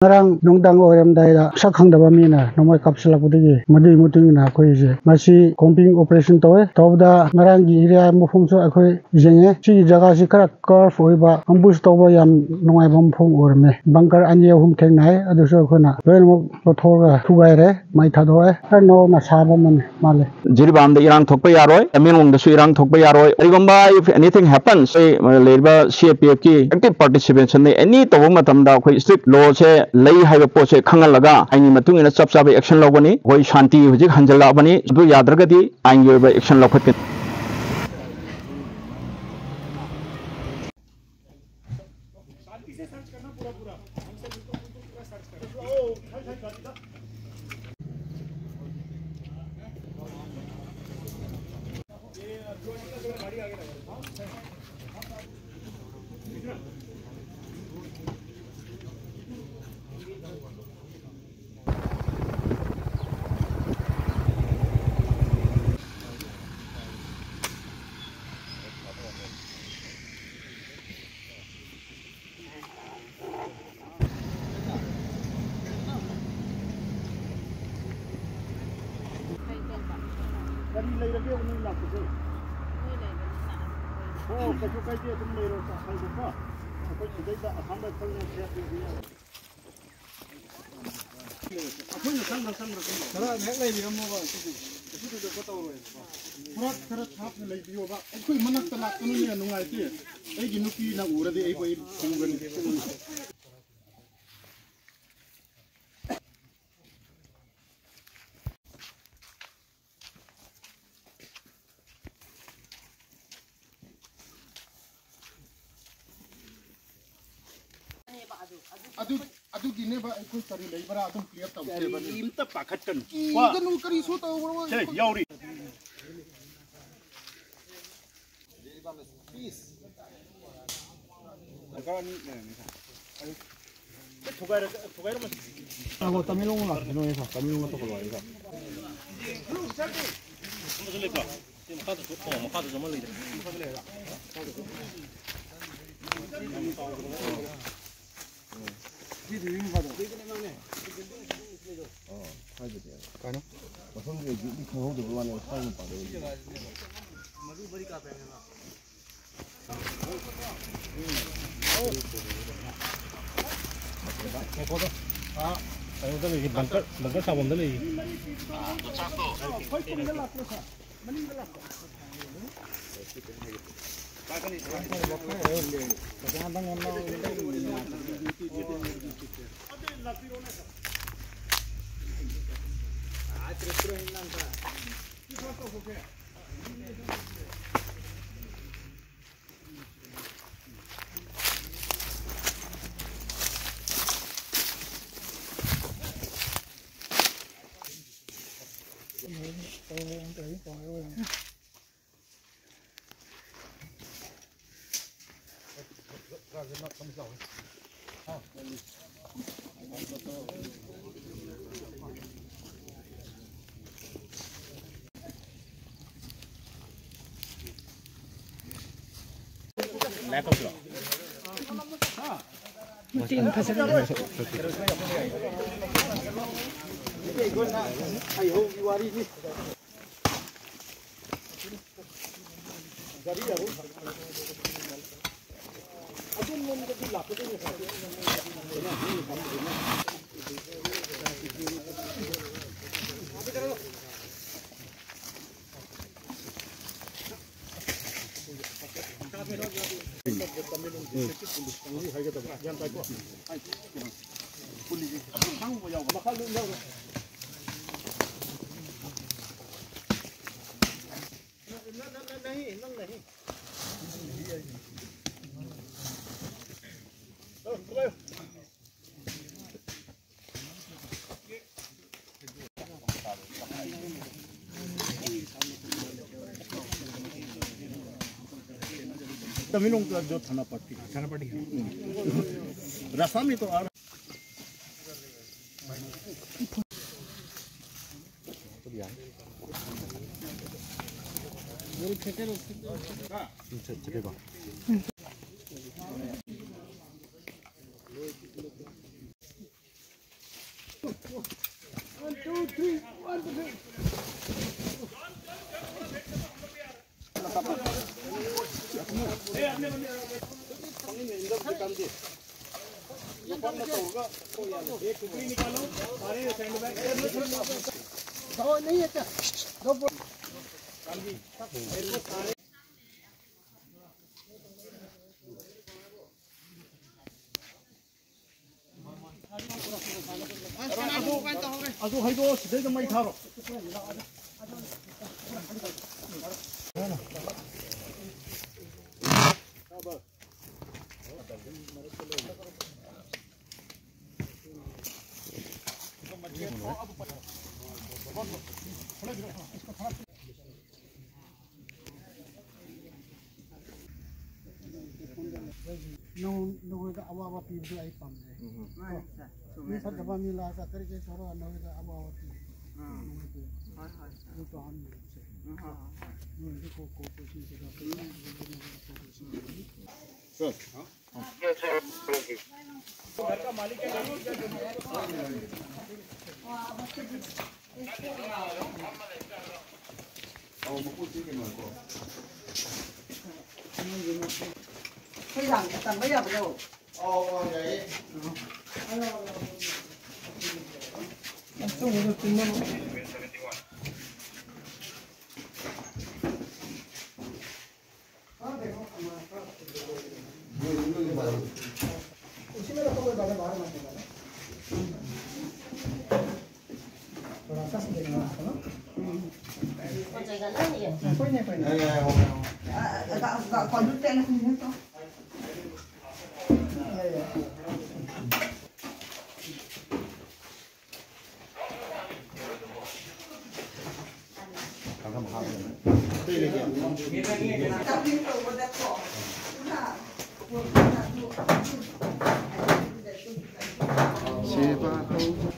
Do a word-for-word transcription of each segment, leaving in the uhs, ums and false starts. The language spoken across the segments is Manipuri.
ꯉꯔꯥꯡ ꯅꯨꯡꯗꯥꯡ ꯑꯣꯏꯔꯝꯗꯥꯏꯗ ꯁꯛ ꯈꯪꯗꯕ ꯃꯤꯅ ꯅꯣꯡꯃꯩ ꯀꯥꯞꯁꯤꯜꯂꯛꯄꯗꯒꯤ, ꯃꯗꯨꯒꯤ ꯃꯇꯨꯡ ꯏꯟꯅ ꯑꯩꯈꯣꯏꯁꯦ ꯉꯁꯤ combing operation ꯇꯧꯋꯦ꯫ ꯇꯧꯕꯗ ꯉꯔꯥꯡꯒꯤ area ꯃꯐꯝꯁꯨ ꯑꯩꯈꯣꯏ ꯌꯦꯡꯉꯦ꯫ ꯁꯤꯒꯤ ꯖꯒꯥꯁꯤ ꯈꯔ curve ꯑꯣꯏꯕ, ambush ꯇꯧꯕ ꯌꯥꯝ ꯅꯨꯡꯉꯥꯏꯕ ꯃꯐꯝ ꯑꯣꯏꯔꯝꯃꯦ꯫ Bunker ꯑꯅꯤ ꯑꯍꯨꯝ ꯊꯦꯡꯅꯩ, ꯑꯗꯨꯁꯨ ꯑꯩꯈꯣꯏꯅ ꯂꯣꯏꯅꯃꯛ ꯂꯧꯊꯣꯛꯑꯒ ꯊꯨꯒꯥꯏꯔꯦ, ꯃꯩ ꯊꯥꯗꯣꯛꯑꯦ꯫ ꯈꯔ ꯅꯧꯅ ꯁꯥꯕ ꯑꯃꯅꯤ ꯃꯥꯜꯂꯦ꯫ ꯖꯤꯔꯤꯕꯥꯝꯗ ꯏꯔꯥꯡ ꯊꯣꯛꯄ ꯌꯥꯔꯣꯏ, ꯇꯃꯦꯡꯂꯣꯡꯗꯁꯨ ꯏꯔꯥꯡ ꯊꯣꯛꯄ ꯌꯥꯔꯣꯏ꯫ ꯀꯔꯤꯒꯨꯝꯕ if anything happens, ꯑꯩꯈꯣꯏ ꯂꯩꯔꯤꯕ C A P F ꯀꯤ active participation ꯅꯤ꯫ Any ꯇꯧꯕ ꯃꯇꯝꯗ ꯑꯩꯈꯣꯏ strict law ꯁꯦ ꯂꯩ ꯍꯥꯏꯕ ꯄꯣꯠꯁꯦ ꯈꯪꯍꯜꯂꯒ ꯑꯥꯏꯟꯒꯤ ꯃꯇꯨꯡ ꯏꯟꯅ ꯆꯞ ꯆꯥꯕ action ꯂꯧꯒꯅꯤ꯫ ꯑꯩꯈꯣꯏ ꯁꯥꯟꯇꯤ ꯍꯧꯖꯤꯛ ꯍꯟꯖꯤꯜꯂꯛꯑꯕꯅꯤ, ꯑꯗꯨ ꯌꯥꯗ꯭ꯔꯒꯗꯤ ꯑꯥꯏꯟꯒꯤ ꯑꯣꯏꯕ action ꯂꯧꯈꯠꯀꯅꯤ꯫ ꯀꯔꯤ ꯂꯩꯔꯒꯦ ꯅꯣꯏ ꯂꯥꯛꯄꯁꯦ? ꯍꯣ, ꯀꯩꯁꯨ ꯀꯥꯏꯗꯦ, ꯑꯗꯨꯝ ꯂꯩꯔꯣ, ꯆꯥꯛ ꯍꯥꯏꯕꯀꯣ꯫ ꯑꯩꯈꯣꯏ ꯁꯤꯗꯩꯗ ꯑꯁꯥꯝ ꯔꯥꯏꯐꯜꯅ ꯁꯦꯠ ꯂꯩꯕ ꯌꯥꯏ꯫ ꯑꯩꯈꯣꯏꯅ ꯆꯪꯈ꯭ꯔ ꯆꯪꯈ꯭ꯔ ꯆꯪꯈ꯭ꯔ꯫ ꯈꯔ ꯍꯦꯛ ꯂꯩꯕꯤꯔꯝꯃꯣꯕ꯫ ꯀꯩꯁꯨ ꯊꯣꯏꯗꯣꯛꯄ ꯇꯧꯔꯣꯏꯕꯀꯣ꯫ ꯈꯔ ꯈꯔ ꯊꯥꯞꯅ ꯂꯩꯕꯤꯌꯣꯕ꯫ ꯑꯩꯈꯣꯏ ꯃꯅꯥꯛꯇ ꯂꯥꯛꯀꯅꯨꯅꯦ, ꯅꯨꯡꯉꯥꯏꯇꯦ꯫ ꯑꯩꯒꯤ ꯅꯨꯄꯤꯅ ꯎꯔꯗꯤ ꯑꯩꯕꯨ ꯑꯩ ꯐꯨꯒꯅꯤ꯫ ꯑꯗꯨ, ꯑꯗꯨꯒꯤꯅꯦꯕ ꯑꯩꯈꯣꯏ ꯀꯔꯤ ꯂꯩꯕ꯭ꯔꯥ ꯑꯗꯨꯝ clear ꯇꯧꯁꯦꯕ꯫ ꯀꯔꯤꯝꯇ ꯄꯥꯈꯠꯀꯅꯨ꯫ ꯀꯤꯒꯅꯨ, ꯀꯔꯤꯁꯨ ꯇꯧꯔꯣꯏ꯫ ꯁꯦ, ꯌꯥꯎꯔꯤ꯫ ꯗꯔꯀꯥꯔ ꯑꯅꯤ ꯂꯩꯔꯝꯅꯤ, ꯁꯥꯔ꯫ ꯊꯨꯒꯥꯏꯔ-, ꯊꯨꯒꯥꯏꯔꯝꯃꯁꯤ꯫ ꯉꯥꯏꯈꯣ, ꯇꯃꯦꯡꯂꯣꯡ ꯂꯥꯛꯈꯤꯅꯣ, ꯁꯥꯔ꯫ ꯇꯃꯦꯡꯂꯣꯡ ꯇꯧꯈꯠꯂꯣ ꯍꯥꯏ, ꯁꯥꯔ꯫ ꯑꯃꯁꯨ ꯂꯩꯀꯣ? ꯁꯤ ꯃꯈꯥꯗꯁꯨ, ꯑꯣ, ꯃꯈꯥꯗꯁꯨ ꯑꯃ ꯂꯩꯔꯦ꯫ ꯃꯈꯥꯗ ꯂꯩꯔꯦ꯫ ꯎꯝ꯫ ꯀꯩꯅꯣ? ꯃꯐꯝꯁꯦ exactly ꯈꯪꯍꯧꯗꯕ ꯋꯥꯅꯦ, ꯁ꯭ꯋꯥꯏ ꯃꯄꯥꯗ ꯑꯣꯏꯗꯣꯏꯅꯦ꯫ ꯉꯥꯏꯈꯣꯗ꯫ ꯑꯥ, ꯀꯩꯅꯣꯗ ꯂꯩꯔꯤ, bunker, bunker ꯁꯥꯐꯝꯗ ꯂꯩꯔꯤ꯫ ꯃꯇꯦꯡ ꯐꯖꯅ꯫ तमिलों का जो थाना पट्टी, थाना पट्टी है। रास्ता में तो आ रहा। One, two, three, one, two, three. ꯑꯗꯨ ꯍꯩꯗꯣꯛꯑꯣ, ꯁꯤꯗꯩꯗ ꯃꯩ ꯊꯥꯔꯣ꯫ ꯅꯉꯣꯟ-, ꯅꯈꯣꯏꯗ ꯑꯋꯥꯕ ꯄꯤꯕꯗꯨ ꯑꯩ ꯄꯥꯝꯗꯦ꯫ ꯎꯝ꯫ ꯃꯥꯅꯤ ꯁꯥꯔ, ꯆꯨꯝꯃꯦ꯫ ꯃꯤ ꯐꯠꯇꯕ ꯃꯤ ꯂꯥꯛꯑꯒ ꯀꯔꯤ ꯀꯔꯤ ꯇꯧꯔꯒ ꯅꯈꯣꯏꯗ ꯑꯋꯥꯕ ꯄꯤꯕꯗꯨ ꯎꯝ꯫ ꯅꯨꯡꯉꯥꯏꯇꯦ꯫ ꯍꯣꯏ, ꯍꯣꯏ, ꯁꯥꯔ꯫ ꯑꯗꯨ ꯇꯧꯍꯟꯕꯤꯔꯁꯦ꯫ ꯎꯝ, ꯍꯣꯏ, ꯍꯣꯏ, ꯍꯣꯏ꯫ ꯅꯣꯏꯗꯤ ꯀꯣ-, cooperation ꯇꯧꯔꯒ ꯎꯝ꯫ ꯀꯣ-, cooperation ꯇꯧꯔꯒ ꯁꯥꯔ꯫ ꯑꯩꯈꯣꯏ ꯌꯥꯝ ꯇꯝꯕ ꯌꯥꯕ꯭ꯔꯣ? ꯑꯧ, ꯑꯧ, ꯌꯥꯏꯌꯦ꯫ ꯁꯦꯕꯥ ꯇꯧꯕ꯫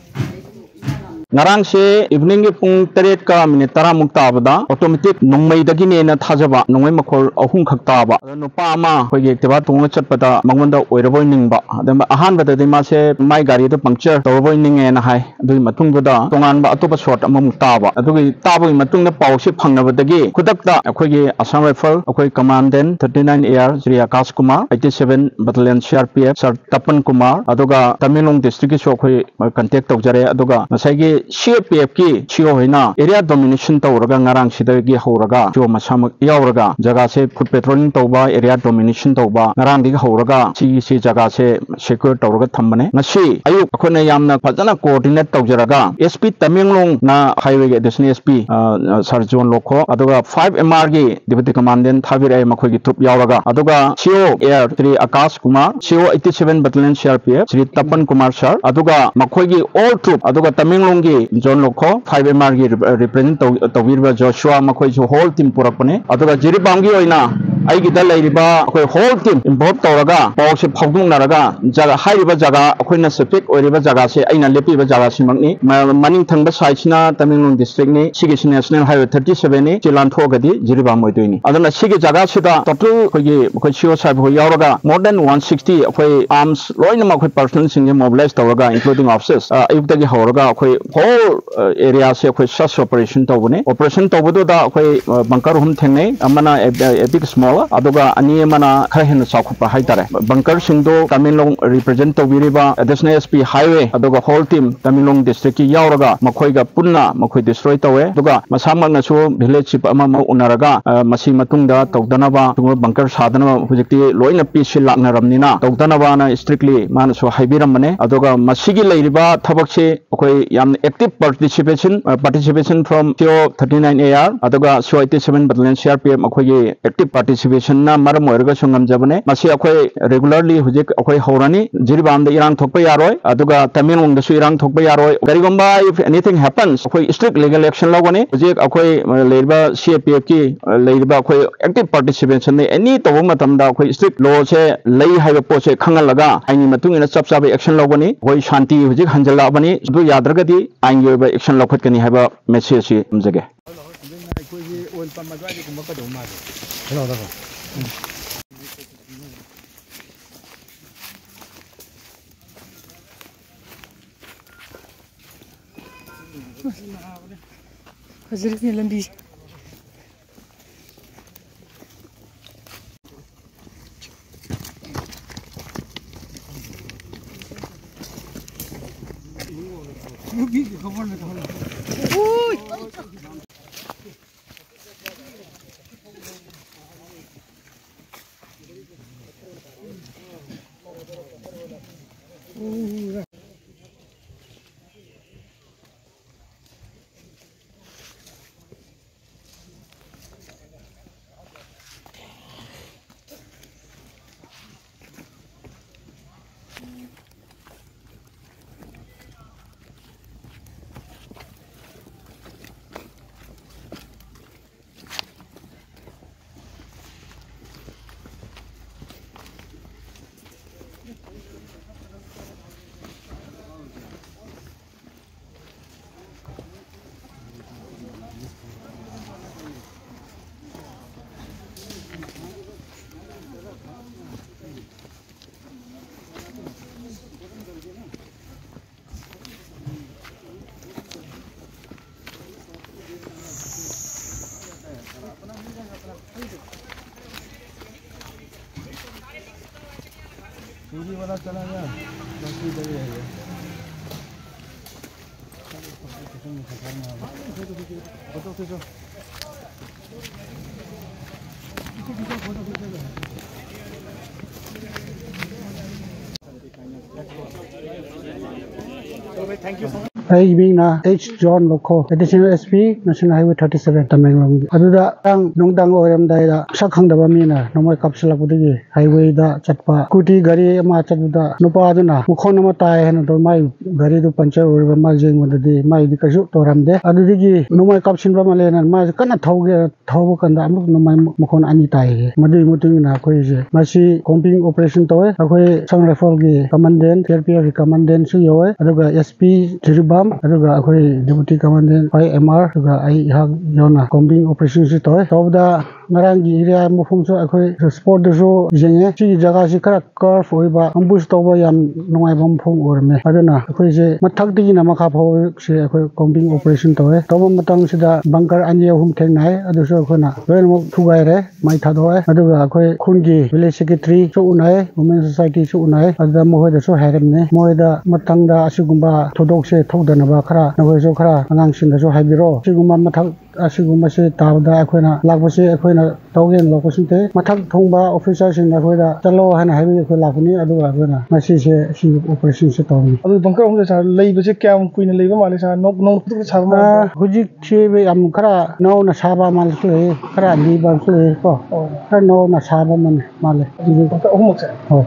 ꯉꯔꯥꯡꯁꯦ evening ꯒꯤ ꯄꯨꯡ ꯇꯔꯦꯠꯀ ꯃꯤꯅꯤꯠ ꯇꯔꯥꯃꯨꯛ ꯇꯥꯕꯗ automatic ꯅꯣꯡꯃꯩꯗꯒꯤꯅꯦꯅ ꯊꯥꯖꯕ ꯅꯣꯡꯃꯩ ꯃꯈꯣꯜ ꯑꯍꯨꯝꯈꯛ ꯇꯥꯕ, ꯑꯗ ꯅꯨꯄꯥ ꯑꯃ ꯑꯩꯈꯣꯏꯒꯤ Activa ꯇꯣꯡꯉ ꯆꯠꯄꯗ ꯃꯉꯣꯟꯗ ꯑꯣꯏꯔꯕꯣꯏ ꯅꯤꯡꯕ, ꯑꯗ ꯑꯍꯥꯟꯕꯗꯗꯤ ꯃꯥꯁꯦ ꯃꯥꯏ ꯒꯥꯔꯤꯗꯣ puncture ꯇꯧꯔꯕꯣꯏ ꯅꯤꯡꯉꯦꯅ ꯍꯥꯏ꯫ ꯑꯗꯨꯒꯤ ꯃꯇꯨꯡꯗꯨꯗ ꯇꯣꯉꯥꯟꯕ ꯑꯇꯣꯞꯄ shot ꯑꯃꯃꯨꯛ ꯇꯥꯕ, ꯑꯗꯨꯒꯤ ꯇꯥꯕꯒꯤ ꯃꯇꯨꯡꯗ ꯄꯥꯎꯁꯤ ꯐꯪꯅꯕꯗꯒꯤ ꯈꯨꯗꯛꯇ ꯑꯩꯈꯣꯏꯒꯤ Assam Rifle, ꯑꯩꯈꯣꯏ Commandant thirty nine A R Shri Akash Kumar, eighty seven Battalion C R P F Sir ꯇꯄꯟ Kumar, ꯑꯗꯨꯒ ꯇꯃꯦꯡꯂꯣꯡ district ꯀꯤꯁꯨ ꯑꯩꯈꯣꯏ contact ꯇꯧꯖꯔꯦ꯫ ꯑꯗꯨꯒ ꯉꯁꯥꯏꯒꯤ C R P F ꯀꯤ C O ꯍꯣꯏꯅ area domination ꯇꯧꯔꯒ ꯉꯔꯥꯡꯁꯤꯗꯒꯤ ꯍꯧꯔꯒ C O ꯃꯁꯥꯃꯛ ꯌꯥꯎꯔꯒ ꯖꯒꯥꯁꯦ foot patrolling ꯇꯧꯕ, area domination ꯇꯧꯕ, ꯉꯔꯥꯡꯗꯒꯤ ꯍꯧꯔꯒ ꯁꯤꯒꯤꯁꯤ ꯖꯒꯥꯁꯦ secure ꯇꯧꯔꯒ ꯊꯝꯕꯅꯦ꯫ ꯉꯁꯤ ꯑꯌꯨꯛ ꯑꯩꯈꯣꯏꯅ ꯌꯥꯝꯅ ꯐꯖꯅ coordinate ꯇꯧꯖꯔꯒ S P ꯇꯃꯦꯡꯂꯣꯡꯅ highway ꯒꯤ additional S P, ꯑ, Sir John Lokho, ꯑꯗꯨꯒ five M R ꯒꯤ Deputy Commandant ꯊꯥꯕꯤꯔꯛꯑꯦ ꯃꯈꯣꯏꯒꯤ troop ꯌꯥꯎꯔꯒ, ꯑꯗꯨꯒ C O Air Shri Akash Kumar, C O eighty seven Battalion C R P F Shri ꯇꯄꯟ Kumar sir, ꯑꯗꯨꯒ ꯃꯈꯣꯏꯒꯤ all troop, ꯑꯗꯨꯒ ꯇꯃꯦꯡꯂꯣꯡꯒꯤ John Lokho five M R ꯒꯤ rep-, represent ꯇꯧ-, ꯇꯧꯕꯤꯔꯤꯕ Joshua, ꯃꯈꯣꯏꯁꯨ whole team ꯄꯨꯔꯛꯄꯅꯦ꯫ ꯑꯗꯨꯒ ꯖꯤꯔꯤꯕꯥꯝꯒꯤ ꯑꯣꯏꯅ ꯑꯩꯒꯤꯗ ꯂꯩꯔꯤꯕ ꯑꯩꯈꯣꯏ whole team involve ꯇꯧꯔꯒ ꯄꯥꯎꯁꯦ ꯐꯥꯎꯗꯣꯛꯅꯔꯒ ꯖꯒꯥ, ꯍꯥꯏꯔꯤꯕ ꯖꯒꯥ ꯑꯩꯈꯣꯏꯅ suspect ꯑꯣꯏꯔꯤꯕ ꯖꯒꯥꯁꯦ ꯑꯩꯅ ꯂꯦꯞꯄꯤꯕ ꯖꯒꯥꯁꯤꯃꯛꯅꯤ꯫ ꯃ-, ꯃꯅꯤꯡ ꯊꯪꯕ side ꯁꯤꯅ ꯇꯃꯦꯡꯂꯣꯡ district ꯅꯤ, ꯁꯤꯒꯤꯁꯤ National Highway thirty seven ꯅꯤ, ꯁꯤ ꯂꯥꯟꯊꯣꯛꯑꯒꯗꯤ ꯖꯤꯔꯤꯕꯥꯝ ꯑꯣꯏꯗꯣꯏꯅꯤ꯫ ꯑꯗꯨꯅ ꯁꯤꯒꯤ ꯖꯒꯥꯁꯤꯗ total ꯑꯩꯈꯣꯏꯒꯤ, ꯑꯩꯈꯣꯏ C O sir ꯍꯣꯏ ꯌꯥꯎꯔꯒ more than one sixty ꯑꯩꯈꯣꯏ arms ꯂꯣꯏꯅꯃꯛ ꯑꯩꯈꯣꯏ personnel ꯁꯤꯡꯁꯦ mobilize ꯇꯧꯔꯒ, including officers, ꯑ, ꯑꯌꯨꯛꯇꯒꯤ ꯍꯧꯔꯒ ꯑꯩꯈꯣꯏ whole, ꯑ, area ꯁꯦ ꯑꯩꯈꯣꯏ search operation ꯇꯧꯕꯅꯦ꯫ Operation ꯇꯧꯕꯗꯨꯗ ꯑꯩꯈꯣꯏ, ꯑ, bunker ꯑꯍꯨꯝ ꯊꯦꯡꯅꯩ, ꯑꯃꯅ a, a bit small, ꯑꯗꯨꯒ ꯑꯅꯤ ꯑꯃꯅ ꯈꯔ ꯍꯦꯟꯅ ꯆꯥꯎꯈꯠꯄ ꯍꯥꯏꯇꯥꯔꯦ꯫ Bunker ꯁꯤꯡꯗꯣ Tamenglong represent ꯇꯧꯕꯤꯔꯤꯕ additional S P highway, ꯑꯗꯨꯒ whole team ꯇꯃꯦꯡꯂꯣꯡ district ꯀꯤ ꯌꯥꯎꯔꯒ ꯃꯈꯣꯏꯒ ꯄꯨꯟꯅ ꯃꯈꯣꯏ destroy ꯇꯧꯋꯦ꯫ ꯑꯗꯨꯒ ꯃꯁꯥꯃꯛꯅꯁꯨ village chief ꯑꯃ ꯑꯃ ꯎꯅꯔꯒ, ꯑ, ꯃꯁꯤ ꯃꯇꯨꯡꯗ ꯇꯧꯗꯅꯕ, ꯁꯤꯒꯨꯝꯕ bunker ꯁꯥꯗꯅꯕ ꯍꯧꯖꯤꯛꯇꯤ ꯂꯣꯏꯅ ꯄꯤꯁꯤ ꯂꯥꯛꯅꯔꯕꯅꯤꯅ ꯇꯧꯗꯅꯕꯅ strictly ꯃꯥꯅꯁꯨ ꯍꯥꯏꯕꯤꯔꯝꯕꯅꯦ꯫ ꯑꯗꯨꯒ ꯃꯁꯤꯒꯤ ꯂꯩꯔꯤꯕ ꯊꯕꯛꯁꯤ ꯑꯩꯈꯣꯏ ꯌꯥꯝꯅ active participation, ꯑ, participation from C O thirty nine A R, ꯑꯗꯨꯒ C O eighty seven Battalion C R P F ꯃꯈꯣꯏꯒꯤ active participation participation ꯅ ꯃꯔꯝ ꯑꯣꯏꯔꯒꯁꯨ ꯉꯝꯖꯕꯅꯦ꯫ ꯃꯁꯤ ꯑꯩꯈꯣꯏ regularly ꯍꯧꯖꯤꯛ ꯑꯩꯈꯣꯏ ꯍꯧꯔꯅꯤ꯫ ꯖꯤꯔꯤꯕꯥꯝꯗ ꯏꯔꯥꯡ ꯊꯣꯛꯄ ꯌꯥꯔꯣꯏ, ꯑꯗꯨꯒ ꯇꯃꯦꯡꯂꯣꯡꯗꯁꯨ ꯏꯔꯥꯡ ꯊꯣꯛꯄ ꯌꯥꯔꯣꯏ꯫ ꯀꯔꯤꯒꯨꯝꯕ if anything happens, ꯑꯩꯈꯣꯏ strict legal action ꯂꯧꯒꯅꯤ꯫ ꯍꯧꯖꯤꯛ ꯑꯩꯈꯣꯏ, ꯑ, ꯂꯩꯔꯤꯕ C A P F ꯀꯤ, ꯑ, ꯂꯩꯔꯤꯕ ꯑꯩꯈꯣꯏ active participation ꯅꯤ꯫ Any ꯇꯧꯕ ꯃꯇꯝꯗ ꯑꯩꯈꯣꯏ strict law ꯁꯦ ꯂꯩ ꯍꯥꯏꯕ ꯄꯣꯠꯁꯦ ꯈꯪꯍꯜꯂꯒ ꯑꯥꯏꯟꯒꯤ ꯃꯇꯨꯡ ꯏꯟꯅ ꯆꯞ ꯆꯥꯕ action ꯂꯧꯒꯅꯤ꯫ ꯑꯩꯈꯣꯏ ꯁꯥꯟꯇꯤ ꯍꯧꯖꯤꯛ ꯍꯟꯖꯤꯜꯂꯛꯑꯕꯅꯤ, ꯑꯗꯨ ꯌꯥꯗ꯭ꯔꯒꯗꯤ ꯑꯥꯏꯟꯒꯤ ꯑꯣꯏꯕ action ꯂꯧꯈꯠꯀꯅꯤ ꯍꯥꯏꯕ message ꯁꯤ ꯊꯝꯖꯒꯦ꯫ ꯑꯗꯨꯅ ꯑꯩꯈꯣꯏꯒꯤ oil pump ꯑꯗꯨꯋꯥꯏꯗꯒꯨꯝꯕ ꯀꯩꯗꯧꯕ ꯃꯥꯜꯂꯦ꯫ ꯀꯩꯅꯣꯗꯀꯣ꯫ ꯐꯖꯔꯤꯅꯦ ꯂꯝꯕꯤꯁꯦ꯫ पूरी वाला चला गया, बस इधर ही है। फोटो खींचो। ꯑꯩꯒꯤ ꯃꯤꯡꯅ ꯑꯩꯆ ꯖꯣꯟ ꯂꯣꯈꯣ, additional S P, national highway thirty seven, ꯇꯃꯦꯡꯂꯣꯡꯒꯤ꯫ ꯑꯗꯨꯗ ꯉꯔꯥꯡ ꯅꯨꯡꯗꯥꯡ ꯑꯣꯏꯔꯝꯗꯥꯏꯗ ꯃꯁꯛ ꯈꯪꯗꯕ ꯃꯤꯅ ꯅꯣꯡꯃꯩ ꯀꯥꯞꯁꯤꯜꯂꯛꯄꯗꯒꯤ ꯍꯥꯏꯋꯦꯗ ꯆꯠꯄ ꯁ꯭ꯀꯨꯇꯤ ꯒꯥꯔꯤ ꯑꯃ ꯆꯠꯄꯗ ꯅꯨꯄꯥꯗꯨꯅ ꯃꯈꯣꯟ ꯑꯃ ꯇꯥꯏ ꯍꯥꯏꯅ ꯑꯗꯨ ꯃꯥꯏ ꯒꯥꯔꯤꯗꯨ ꯄꯟꯆꯔ ꯑꯣꯏꯔꯤꯕ ꯃꯥ ꯌꯦꯡꯕꯗꯗꯤ ꯃꯥꯏꯗꯤ ꯀꯩꯁꯨ ꯇꯧꯔꯝꯗꯦ꯫ ꯑꯗꯨꯗꯒꯤ ꯅꯣꯡꯃꯩ ꯀꯥꯞꯁꯤꯟꯕ ꯃꯥꯜꯂꯦꯅ ꯃꯥꯁꯦ ꯀꯟꯅ ꯊꯧꯒꯦ ꯊꯧꯕ ꯀꯥꯟꯗ ꯑꯃꯨꯛ ꯅꯣꯡꯃꯩ ꯃꯈꯣꯟ ꯑꯅꯤ ꯇꯥꯏꯌꯦ꯫ ꯃꯗꯨꯒꯤ ꯃꯇꯨꯡ ꯏꯟꯅ ꯑꯩꯈꯣꯏꯁꯦ ꯉꯁꯤ combing operation ꯇꯧꯋꯦ꯫ ꯑꯩꯈꯣꯏ ꯑꯁꯥꯝ ꯔꯥꯏꯐꯜꯒꯤ ꯀꯃꯥꯟꯗꯦꯟ, ꯁꯤ ꯑꯥꯔ ꯄꯤ ꯑꯦꯐꯀꯤ ꯀꯃꯥꯟꯗꯦꯟꯁꯨ ꯌꯧꯋꯦ, ꯑꯗꯨꯒ ꯑꯦꯁ ꯄꯤ ꯖꯤꯔꯤꯕꯥꯝ, ꯑꯗꯨꯒ ꯑꯩꯈꯣꯏ deputy commandant five M R, ꯑꯗꯨꯒ ꯑꯩ ꯏꯍꯥꯛ ꯌꯥꯎꯅ combing operation ꯁꯤ ꯇꯧꯋꯦ꯫ ꯇꯧꯕꯗ ꯉꯔꯥꯡꯒꯤ ꯑꯦꯔꯤꯌꯥ ꯃꯐꯝꯁꯨ ꯑꯩꯈꯣꯏ ꯁ꯭ꯄꯣꯠꯇꯁꯨ ꯌꯦꯡꯉꯦ꯫ ꯁꯤꯒꯤ ꯖꯒꯥꯁꯤ ꯈꯔ ꯀꯔꯐ ꯑꯣꯏꯕ, ꯑꯦꯝꯕꯨꯁ ꯇꯧꯕ ꯌꯥꯝ ꯅꯨꯡꯉꯥꯏꯕ ꯃꯐꯝ ꯑꯣꯏꯔꯝꯃꯦ꯫ ꯑꯗꯨꯅ ꯑꯩꯈꯣꯏꯁꯦ ꯃꯊꯛꯇꯒꯤꯅ ꯃꯈꯥ ꯐꯥꯎꯕꯁꯦ ꯑꯩꯈꯣꯏ combing operation ꯇꯧꯋꯦ꯫ ꯇꯧꯕ ꯃꯇꯝꯁꯤꯗ ꯕꯪꯀꯔ ꯑꯅꯤ ꯑꯍꯨꯝ ꯊꯦꯡꯅꯩ, ꯑꯗꯨꯁꯨ ꯑꯩꯈꯣꯏꯅ ꯂꯣꯏꯅꯃꯛ ꯊꯨꯒꯥꯏꯔꯦ, ꯃꯩ ꯊꯥꯗꯣꯛꯑꯦ꯫ ꯑꯗꯨꯒ ꯑꯩꯈꯣꯏ ꯈꯨꯟꯒꯤ village secretaryꯁꯨ ꯎꯅꯩ, women societyꯁꯨ ꯎꯅꯩ꯫ ꯑꯗꯨꯗ ꯃꯈꯣꯏꯗꯁꯨ ꯍꯥꯏꯔꯝꯃꯦ, ꯃꯣꯏꯗ ꯃꯊꯪꯗ ꯑꯁꯤꯒꯨꯝꯕ ꯊꯧꯗꯣꯛꯁꯦ ꯊꯣꯛꯗꯅꯕ ꯈꯔ ꯅꯈꯣꯏꯁꯨ ꯈꯔ ꯑꯉꯥꯡꯁꯤꯡꯗꯁꯨ ꯍꯥꯏꯕꯤꯔꯣ꯫ ꯑꯁꯤꯒꯨꯝꯕ ꯃꯊꯛ ꯑꯁꯤꯒꯨꯝꯕꯁꯦ ꯇꯥꯕꯗ ꯑꯩꯈꯣꯏꯅ ꯂꯥꯛꯄꯁꯦ ꯑꯩꯈꯣꯏꯅ ꯇꯧꯒꯦꯅ ꯂꯥꯛꯄꯁꯨ ꯅꯠꯇꯦ꯫ ꯃꯊꯛ ꯊꯣꯡꯕ officerꯁꯤꯡꯅ ꯑꯩꯈꯣꯏꯗ ꯆꯠꯂꯣ ꯍꯥꯏꯅ ꯍꯥꯏꯕꯒꯤ ꯑꯩꯈꯣꯏ ꯂꯥꯛꯄꯅꯤ꯫ ꯑꯗꯨꯒ ꯑꯩꯈꯣꯏꯅ ꯉꯁꯤꯁꯦ ꯁꯤ operationꯁꯦ ꯇꯧꯕꯅꯤ꯫ ꯑꯗꯨ ꯕꯪꯀꯔ ꯑꯍꯨꯝꯁꯦ ꯁꯥꯔ, ꯂꯩꯕꯁꯦ ꯀꯌꯥꯝ ꯀꯨꯏꯅ ꯂꯩꯕ ꯃꯥꯜꯂꯤ ꯁꯥꯔ? ꯅꯧ-, ꯅꯧꯅ ꯈꯨꯗꯛꯇ ꯁꯥꯕ ꯃꯥꯜꯂꯤ? ꯑꯥ, ꯍꯧꯖꯤꯛꯁꯦ ꯌꯥꯝ ꯈꯔ ꯅꯧꯅ ꯁꯥꯕ ꯃꯥꯜꯂꯁꯨ ꯂꯩ, ꯈꯔ ꯂꯤꯕ ꯑꯃꯁꯨ ꯂꯩ ꯀꯣ꯫ ꯑꯣ꯫ ꯈꯔ ꯅꯧꯅ ꯁꯥꯕ ꯑꯃꯅꯤ ꯃꯥꯜꯂꯦ꯫ ꯕꯪꯀꯔ ꯑꯍꯨꯝꯃꯛꯁꯦ? ꯍꯣꯏ꯫